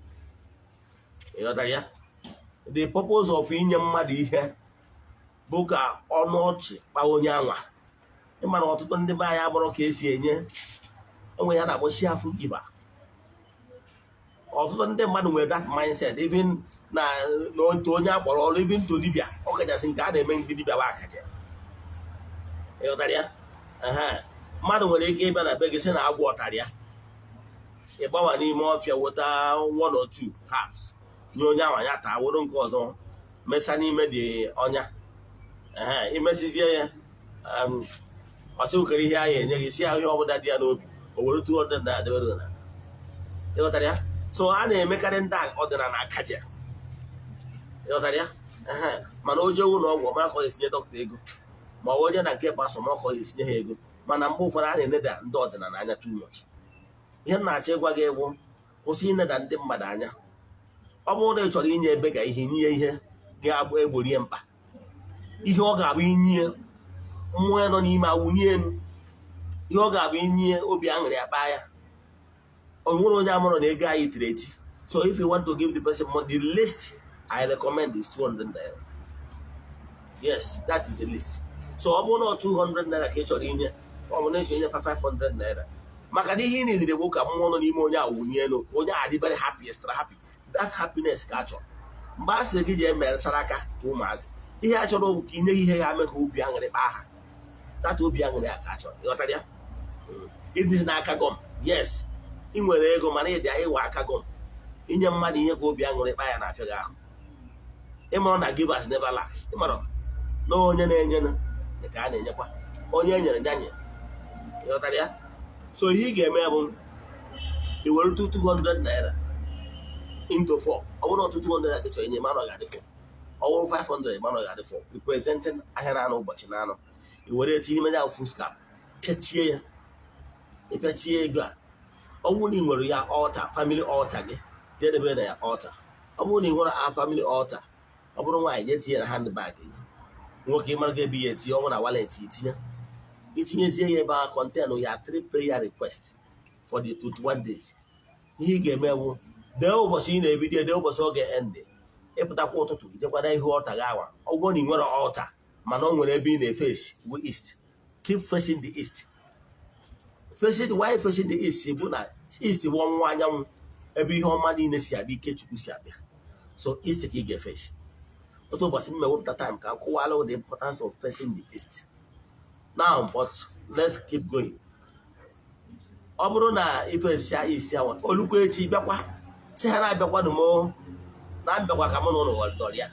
Ịghọtara ya? The purpose of inye mmadụ ihe bụ ka ọnụ ọchị kpaa onye anwa. Ịmara ọtụtụ ndị be anyị agbọrọ ka esi enye enwe ya na-akpọ cheerful giver. Ọtụtụ ndị mmadụ nwere that mindset, even na n'otu onye akpọrọ ọrụ, even to dibịa, ọ kachasị nke a na-eme ndị dibịa bụ akaja. Ịghọtara ya? Ehe. Mmadụ nwere ike ịbịa na be gị sị na agwọ ọtara ya, ịgbawa n'ime ọfịa weta one or two herbs nye onye ahụ, anya taa, were nke ọzọ mesa n'ime dị ọnya. Ehe, imesizie ya, ọsị okere ihe ahụ enye gị, si ahụ ihe ọbụla dị ya n'obi, o were 200 naira debere gị n'ala. Ịghọtara ya? So a na-emekarị ndị ọdịnala akaja. Ịghọtara ya? Ehe. Mana o jee ụlọ ọgwụ, ọmara ka ọ ga-esinye dọkịta ego, ma ọ bụ onye na nke pastor ma ọ ka ọ ga-esinye ha ego. Mana mgbe ụfọdụ a na-eneda ndị ọdịnala anya too much. Ihe m na-achọ ịgwa gị bụ kwụsị ineda ndị mmadụ anya. Ọ bụrụ na ị chọrọ inye ebe ga ihe nye ihe ga-abụ egborie mkpa, ihe ọ ga-abụ inye mmụọ ya nọ n'ime awụnye elu, ihe ọ ga-abụ inye obi aṅụrị akpa ya. O nwere onye amụrụ na ego anyị tiri eti. So if you want to give the person money, the least I recommend is 200 naira. Yes, that is the least. So ọ bụrụ na ọ 200 naira ka ị chọrọ inye, ọ bụ na ị chọrọ inye 500 naira, maka na ihe ị niile bụ ka mmụọ nọ n'ime onye awụnye elu, ka onye a dị very happy, extra happy. That happiness ka a chọrọ. Mgbe a sịrị gị jee mere saraka ka ụmụazị, ihe a chọrọ bụ ka inye ihe ga-eme ka obi aṅụrị kpaa ha. That obi aṅụrị a ka a chọrọ. Ịghọtara ya? Ịdịzi n'aka gọm. Yes, ị nwere ego, mana ịdị ịwa aka gọm. Inye mmadụ ihe ka obi aṅụrị kpaa ya na-afịa gị ahụ. Ịmara na givers never lack. Ịmara na onye na-enye ka a na-enyekwa, onye e nyere nyanye. Ịghọtara ya? So ihe ị ga-eme bụ i were 200 naira into 4. Ọ bụrụ ọtụtụ 200 ka ị chọrọ inye, mana ọ ga-adị 4. Ọ bụrụ 500, mana ọ ga-adị 4, representing ahịa na-anọ ụbọchị na-anọ. I were etinye ime ya foolscap, pịachie ya. Ịpịachie ego a, ọ bụrụ na ị nwere ya altar, family altar gị, jee debe na ya altar. Ọ bụrụ na ị nwere a family altar, ọ bụrụ nwaanyị, jee tinye na handbag gị. Nwoke, ị mara gị ebe ya etinye, ọ bụrụ na wallet, itinye. Itinyezie ya ebe a, contain ya three prayer request for the 21 days. Ihe ị ga-eme bụ dee ụbọchị ị na-ebido, dee ụbọchị ọ ga-end. Ịpụtakwa ụtụtụ, ijekwara ihu altar gị awa. Ọ bụrụ na ị nwere altar, mana ọ nwere ebe ị na-efesi bụ east, keep facing the east. Facing why facing the east bụ na east bụ ọnwụnwa anyanwụ, ebe ihe ọma niile si abịa, ike Chukwu si abịa. So east ka ị ga-efesi. Otu ụbọchị m mewepụta time ka m kọwara the importance of facing the east. Now, but let's keep going. Ọ bụrụ na ifesicha isi awa, olukwa echi, bịakwa si ha na-abịakwanụ m. Na mbịakwa ka mụ na ụnụ nọrọ ya,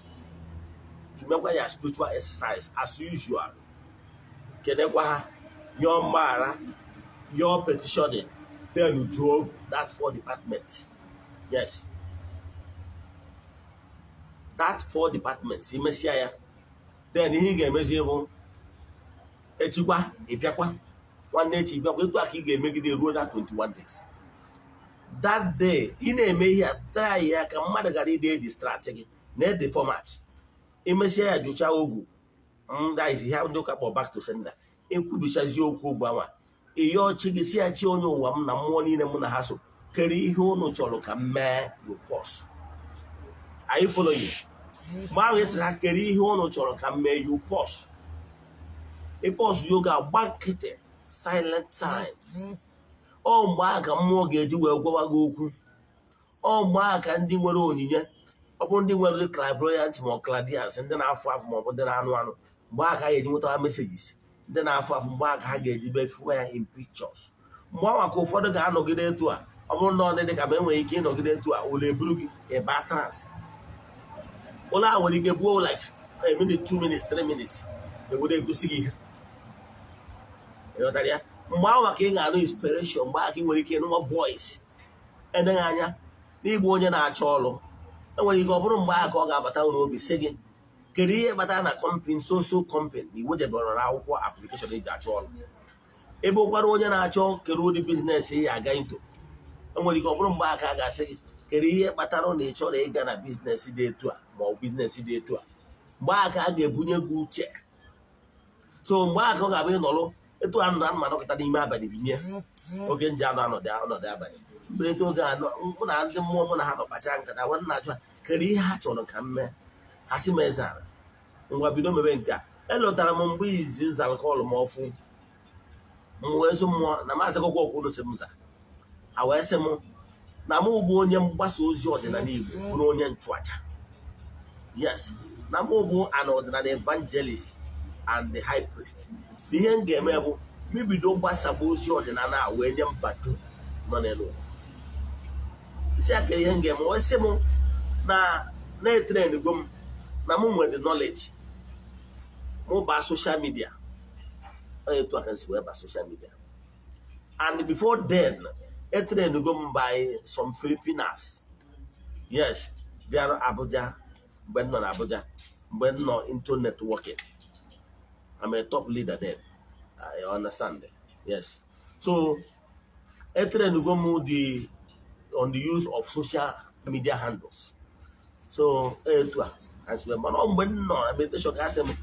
imekwa ya spiritual exercise as usual, kedekwa ha, yọọ mgbaghara, yọọ petitioning, then jụọ that four departments. Yes, that four departments. Imesịa ya, then ihe ị ga-emezi bụ echikwa ịbịakwa, nwanne echi ịbịakwa. Etu a ka ị ga-emegide ruo that 21 days. That day ị na-eme ihe a, try ya ka mmadụ ghara ide distract gị na ede format. Imesịa ya, jụchaa ogwu, that is ihe ndị ụka kpọ back to sender. Ekwubichazi okwu ogwu anwa, ịyọọ chi gị, si ya, chi onye ụwa m na mmụọ niile mụ na ha so, kere ihe unu chọrọ ka m mee. You pause. Are you following? Mgbe ahụ ị sịrị ha kere ihe unu chọrọ ka m mee, you pause. Ị pause ya, oge agba nkịtị, silent time. Ọ mgbe ahụ ka mmụọ ga-eji wee gwawa gị okwu. Ọ mgbe ahụ ka ndị nwere onyinye, ọ bụrụ ndị nwere clairvoyant ma ọ clairvoyance, ndị na-afụ afụ ma ọ bụ ndị na-anụ anụ, mgbe ahụ ka ha ga-eji nwetawa messages. Ndị na-afụ afụ, mgbe ahụ ka ha ga-eji befuwa ya in pictures. Mgbe ahụ ka ụfọdụ ga-anọgide etu a. Ọ bụrụ na ọ dị ka ma enwere ike ịnọgide etu a, ụlọ eburu gị ịba trance. Ụlọ a nwere ike gbuo like a minute, 2 minutes, 3 minutes, ewere egosi gị ihe. Ịghọtara ya? Mgbe ahụ ka ị ga-anụ inspiration. Mgbe ahụ ka ị nwere ike ịnụwa voice. Edeghị anya n'ịbụ onye na-achọ ọrụ, enwere ike ọ bụrụ mgbe ahụ ka ọ ga-abata n'obi sị gị, kedu ihe kpatara na company, so so company, na iwejebere akwụkwọ application eji achọ ọrụ? Ebe ụkwara onye na-achọ kedu ụdị business ị ya aga into, enwere ike ọ bụrụ mgbe ahụ ka a ga-asị gị, kedu ihe kpatara na ị chọrọ ịga na business dị etu a ma ọ bụ business dị etu a? Mgbe ahụ ka a ga-ebunye gị uche. So mgbe ahụ ka ọ ga-abụ ịnọrụ etu a nọ anụmanụ kọta n'ime abalị, binye oge nji anọ anọdụ ọnọdụ abalị mberede, oge anọ mụ na ndị mmụọ mụ na ha nọ kpacha nkata, nwanne na-achụ ha, kedu ihe ha chọrọ ka m mee? Ha sị m, eze ala, ngwa, bido mebe nke a. Elọtara m mgbe izi nzara call m ọfụ, m wee sị mmụọ na maazị akwụkwọ kwuru sị m za. Ha wee sị m na mụ bụ onye mgbasa ozi ọdịnala Igbo, bụrụ onye nchụaja. Yes, na mụ bụ an ọdịnala evangelist and the high priest. Ihe m ga-eme bụ mebido gbasaba ozi ọdịnala a wee nye mba dum nọ n'elu ụwa. Isi aka ihe m ga-eme, wee sị m na na-etrain go m, na mụ nwere the knowledge, mụ baa social media. Etu aka si wee baa social media. And before then, etrain go m by some Filipinas. Yes, bịara Abuja mgbe m nọ na Abuja, mgbe m nọ into networking. I'm a top leader then, I understand. Yes, so etrain go m the on the use of social media handles. So etu a as well. Mana mgbe m nọ na meditation ka asị m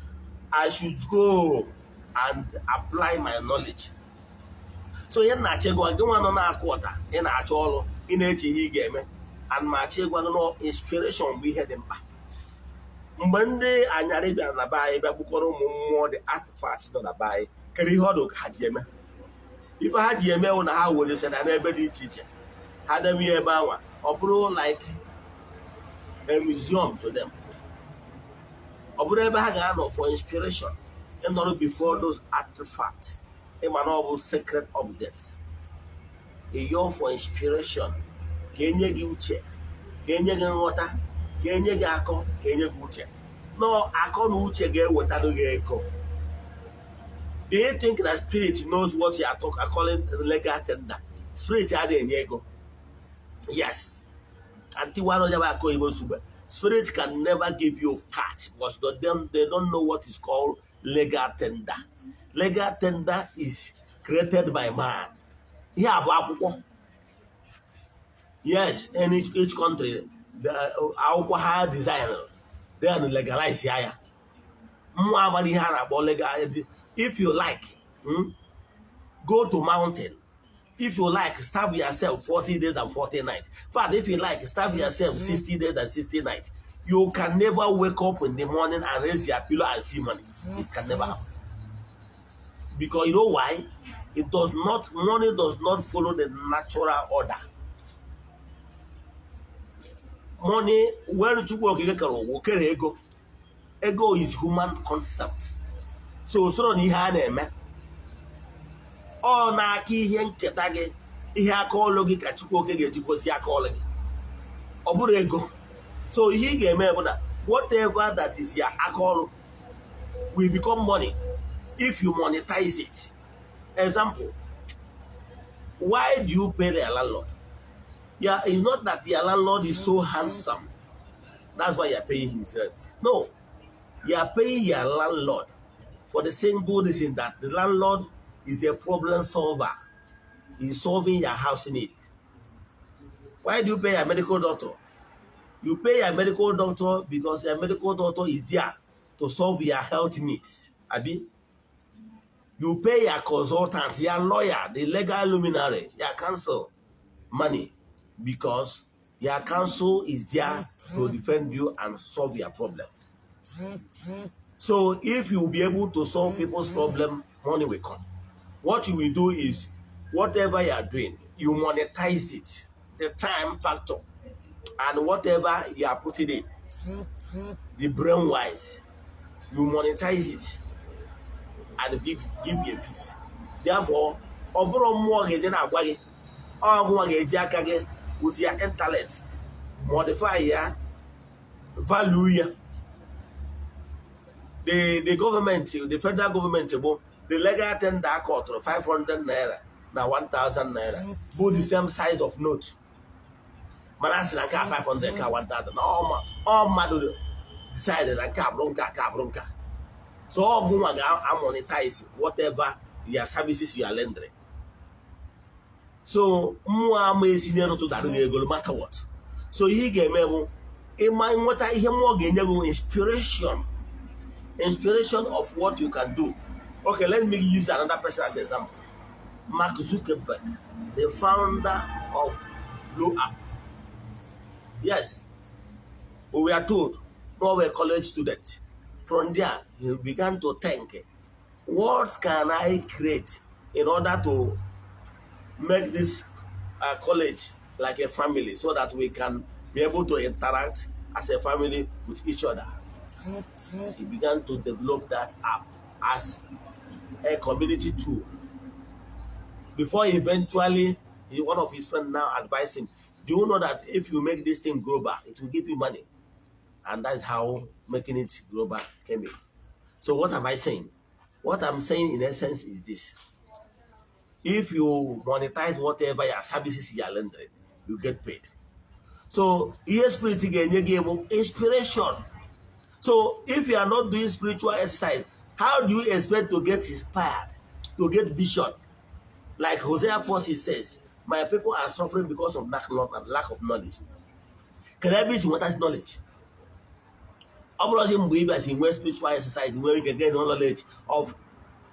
I should go and apply my knowledge. So ihe m na-achọ ịgwa gị, nwa nọ na-akụ ọta, ị na-achọ ọrụ, ị na-eche ihe ị ga-eme, and ma achọ ịgwa gị na inspiration bụ ihe dị mkpa. Mgbe ndị anyarị bịara na be anyị, bịa gbukọrọ ụmụ mmụọ, the artifacts nọ na be anyị, kedu ihe ọdụ ka ha ji eme? Ife ha ji eme bụ na ha wezesara n'ebe dị iche iche, ha debe ya ebe anwa, ọ bụrụ like a museum to them, ọ bụrụ ebe ha ga-anọ for inspiration. Ịnọrọ before those artifacts, ịma na ọ bụ sacred objects, ịyọ for inspiration, ka enye gị uche, ka enye gị nghọta, ka enye gị akọ, ka enye gị uche. Nọ akọ na uche ga-ewetara gị ego. Do you think that spirit knows what you are talking, calling legal tender? Spirit adịghị enye ego. Yes, antiwara onye bụ aka oyibo nsogbe. Spirit can never give you cash because they don't know what is called legal tender. Legal tender is created by man. Ihe a bụ akwụkwọ. Yes, in each country, akwụkwọ ha design, then legalize ya ya. Mmụọ amara ihe a na-akpọ legal. If you like, go to mountain. If you like, starve yourself 40 days and 40 nights. In fact, if you like, starve yourself 60 days and 60 nights. You can never wake up in the morning and raise your pillow and see money. It can never happen. Because you know why? It does not, money does not follow the natural order. Money, when Chukwu Okike kere ụwa, o kere ego. Ego is human concept. So usoro na ihe a na-eme, ọ na-aka ihe nketa gị, ihe aka ọlụ gị ka Chukwu Okike ga-eji gozie aka ọlụ gị. Ọ bụrụ ego. So ihe ị ga-eme bụ na whatever that is your aka ọrụ will become money if you monetize it. Example, why do you pay the landlord? Yeah, it's not that your landlord is so handsome. That's why you're paying his rent. No, you are paying your landlord for the single reason that the landlord is a problem solver. He's solving your house need. Why do you pay your medical doctor? You pay your medical doctor because your medical doctor is there to solve your health needs. Abi? You pay your consultant, your lawyer, the legal luminary, your counsel money because your counsel is there to defend you and solve your problem. So if you will be able to solve people's problem, money will come. What you will do is, whatever you are doing, you monetize it, the time factor, and whatever you are putting in, the brain wise, you monetize it and give you a fees. Therefore, ọ bụrụ mmụọ ga-eje na-agwa gị, ọ gụnwa ga-eji aka gị with your intellect modify ya, value ya. The government, the federal government bụ the legal tender akọtụrụ 500 naira na 1000 naira bụ the same size of note, mana a sị na nke a 500 ka 1000 na ọ mmadụ decide na nke a bụrụ nke a ka bụrụ nke a. So ọ gụnwa ga-amonetize whatever your services you are rendering. So mmụọ ama esi n'elu darụ gị ego no matter what. So ihe ị ga-eme bụ ịma nweta ihe mmụọ ga-enye gị inspiration, inspiration of what you can do. Okay, let me use another person as an example. Mark Zuckerberg, the founder of Blue App. Yes, we were told no were college student. From there, he began to think, what can I create in order to make this college like a family so that we can be able to interact as a family with each other? He began to develop that app as a community tool. Before eventually, one of his friends now advised him, "Do you know that if you make this thing global, it will give you money?" And that's how making it global came in. So what am I saying? What I'm saying in essence is this. If you monetize whatever your services you are rendering, you get paid. So ihe spirit ga-enye gị bụ inspiration. So if you are not doing spiritual exercise, how do you expect to get inspired, to get vision? Like Hosea 4 says, "My people are suffering because of lack of knowledge." Kedu ebe isi nweta knowledge? Ọ bụrụzi mgbe ị bịazi nwee spiritual exercise, nwee ike gain knowledge of,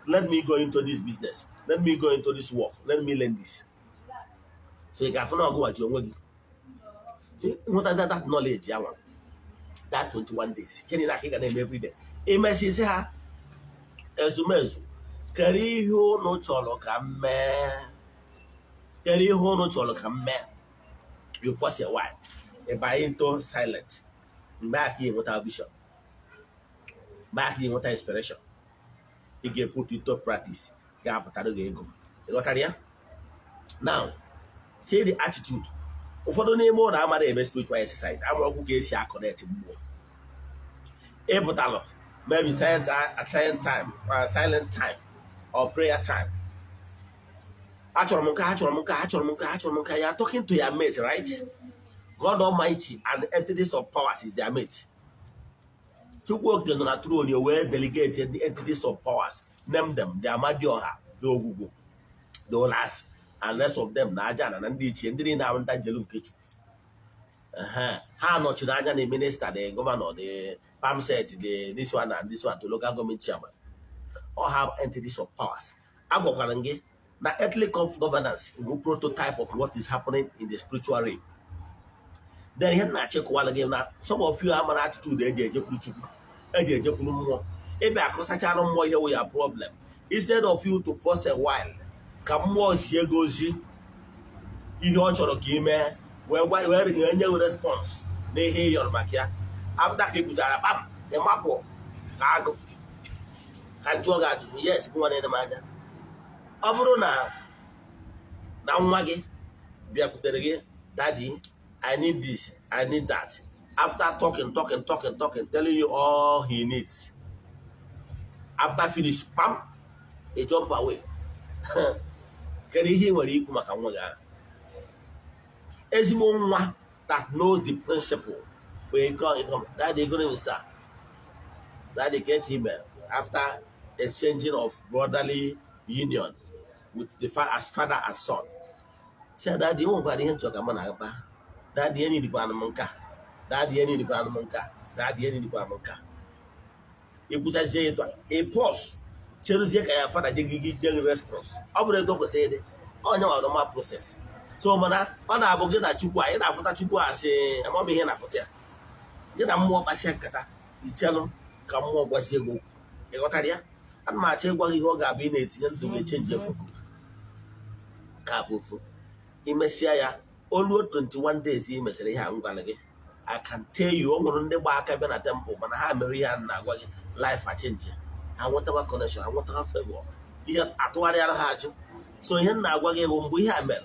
let me go into this business, let me go into this work, let me learn this. So ị ga-afụ na ọgụwaji onwe gị. So nweta that knowledge ya nwa, that 21 days, gịnị na aka ị ga na-eme everyday? Imesisi ha ezumezu, kedu ihe unu chọrọ ka m mee? Kedu ihe unu chọrọ ka m mee? You pause a while, ị banye into silent. Mgbe aka ị nweta vision, mgbe aka ị nweta inspiration, ị ga-put into practice, ga-apụtara gị ego. Ị ghọtara ya? Now see the attitude. Ụfọdụ n'ime ụlọ amara eme spiritual exercise, amaokwu ka esi aconnect mmụọ. Ịpụtalụ maybe silent time, silent time or prayer time, achọrọ m nke, achọrọ m nke, achọrọ m nke, achọrọ m nke. You are talking to your mate, right? God Almighty and entities of powers is their mate. Chukwu Okike nọ na throne wee delegate the entities of powers, name them: the Amadioha, the Ogwugwu, the Olas and rest of them, na aja na ndị ichie, ndị niile ahụ nta njelu nke Chukwu. Ha nọchiri anya na minister, the governor, the perm sec, the this one and this one, to local government chairman. All have entities of powers. Agwakwara m gị na earthly governance bụ prototype of what is happening in the spiritual realm. Then ihe na-achịkọwala gị na some of you amara attitude eji ejekwuru Chukwu, eji ejekwuru mmụọ. Ebe akọsachara mmụọ ihe wụ ya problem, instead of you to pause a while ka mmụọ zie gị ozi ihe ọ chọrọ ka ị mee, wee gwa, wee nye gị response na ihe ị yọrọ maka ya. After ka ị kwuchara kpam, ị mapụ ka agụ. Ka jụọ gị ajụjụ. Yes, nwa na-ene m anya, ọ bụrụ na nwa gị bịakwutere gị, "Daddy, I need this, I need that," After talking, talking, talking, talking, telling you all he needs, after finish, pam, he jump away. Kedu ihe ị nwere ikwu maka nwa gị ahụ? Ezigbo nwa that knows the principle, when you come, you come, "Daddy, good evening, sir. Daddy, get email." After exchanging of brotherly union with the as father and son, say, "Daddy, o nwekwara ihe nchọ ka mụ na akpa. Daddy, enyi dịkwana m nka. Daddy, enyi dịkwana m nka. Daddy, enyi dịkwana m nka." Ikwuchazie etu a, ị pause, cheruzie ka ya father nye gị response. Ọ bụrụ etu o kwesịrị ịdị, onye nwa normal process. So mana ọ na-abụ gị na Chukwu a, ị na-afụta Chukwu asị amaghị ihe na-afụta ya. Gị na mmụọ kpasịa nkata, ichelụ ka mmụọ gwazie gị okwu. Ị ghọtara ya? Ana m achọ ịgwa gị ihe ọ ga-abụ ị na-etinye ndụ gị echange for good. Ka bụ ofu imesịa ya oluo 21 days ị mesịrị ihe a m gwara gị. I can tell you, o nwere ndị gba aka bịa na temple, mana ha mere ihe a na-agwa gị, life achange, ha nwetawa connection, ha nwetawa favor, ihe atụgharịara ha ajụ. So ihe m na-agwa gị bụ, mgbe ihe a mere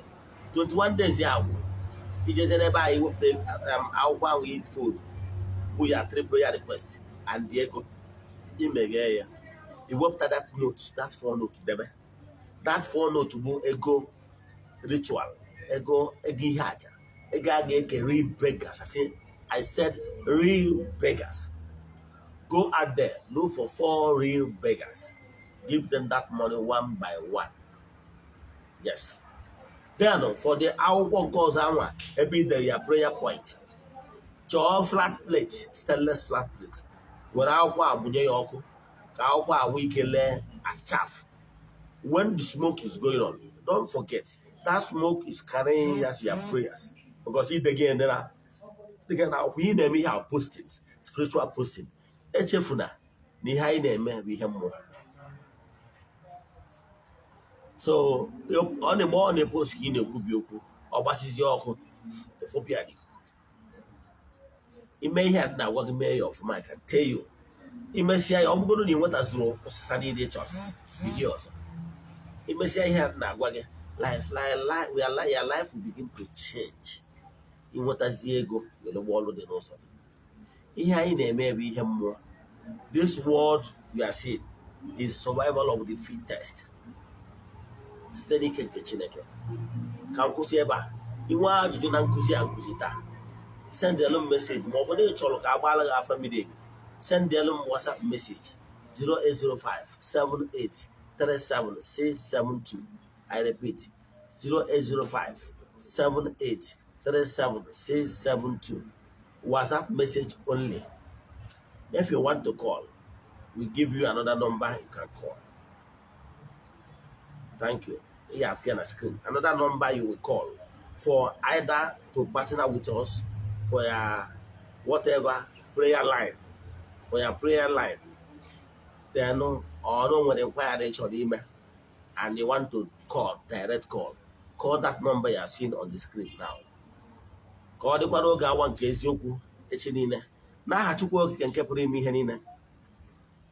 21 days ya agwụ, ijeze n'ebe anyị wepụta akwụkwọ ahụ fold bụ ya three prayer request and the ego, imeghee ya, iwepụta that note, that four note, debe that four note bụ ego ritual, ego ihe aja, ego a ga-eke real beggars. I say, I said real beggars. Go out there, look for four real beggars, give them that money one by one. Yes. Then for the akwụkwọ nke ọzọ anwa ebe i dere ya prayer point, chọọ flat plate, stainless flat plate, were akwụkwọ a mụnye ya ọkụ ka akwụkwọ a nwee ike lee as chaff. When the smoke is going on, don't forget that smoke is carrying as your prayers, because ide gị endera dịka na akwụkwọ ị na-eme ihe a, postings, spiritual posting. Echefuna na ihe anyị na-eme bụ ihe mmụọ. So ọ na-eme, ọ na-epost ka ị na-ekwubi okwu, ọ gbasizie ọkụ efopịa gị. Ime ihe a na-agwa gị, mee ya ọfụma. I can tell you, imesịa ya, ọ bụgoro na ị nwetazuru ọsịsa niile ị chọrọ, bido ọzọ. Imesịa ihe a na-agwa gị, life life life we are your life will begin to change. Ịnwetazie ego were gba ọrụ dị n'ụzọ gị. Ihe anyị na-eme bụ ihe mmụọ. This world you are seeing is survival of the fittest. Site n'ike nke Chineke, ka m kwụsị ebe a. Inwe ajụjụ na nkụzi a nkụzi taa, sendelu m message, ma ọ bụ na ị chọrọ ka agbaala gị afa miri emi, sendelu m WhatsApp message 0805 78 37 672. I repeat, 0805 78 37 672. WhatsApp message only. If you want to call, we give you another number you can call. Thank you. You have here on the screen another number you will call for either to partner with us for your whatever prayer line, for your prayer line, then or no nwere inquiry chọrọ ime and you want to call direct call, call that number you are seeing on the screen now. Ka ọ dịkwa n'oge awa nke eziokwu echi niile. N'aha Chukwu Okike nke pụrụ ime ihe niile,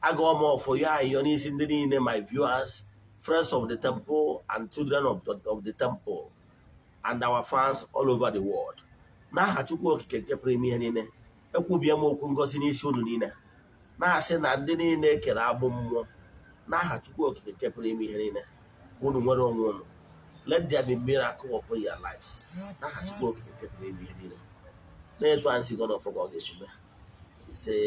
agụọ m ọfọ ya ayọ n'isi ndị niile, my viewers, friends of the temple and children of the temple and our fans all over the world. N'aha Chukwu Okike nke pụrụ ime ihe niile, ekwubie m okwu ngozi n'isi unu niile, na-asị na ndị niile ekere agbụ mmụọ, n'aha Chukwu Okike nke pụrụ ime ihe niile, unu nwere onwe unu. Let there be miracle upon your lives. N'aha Chukwu Okike nke pụrụ ime ihe niile, na-etu anyị si gọ n'ọfọ ka ọ ga-esi mee. Ise.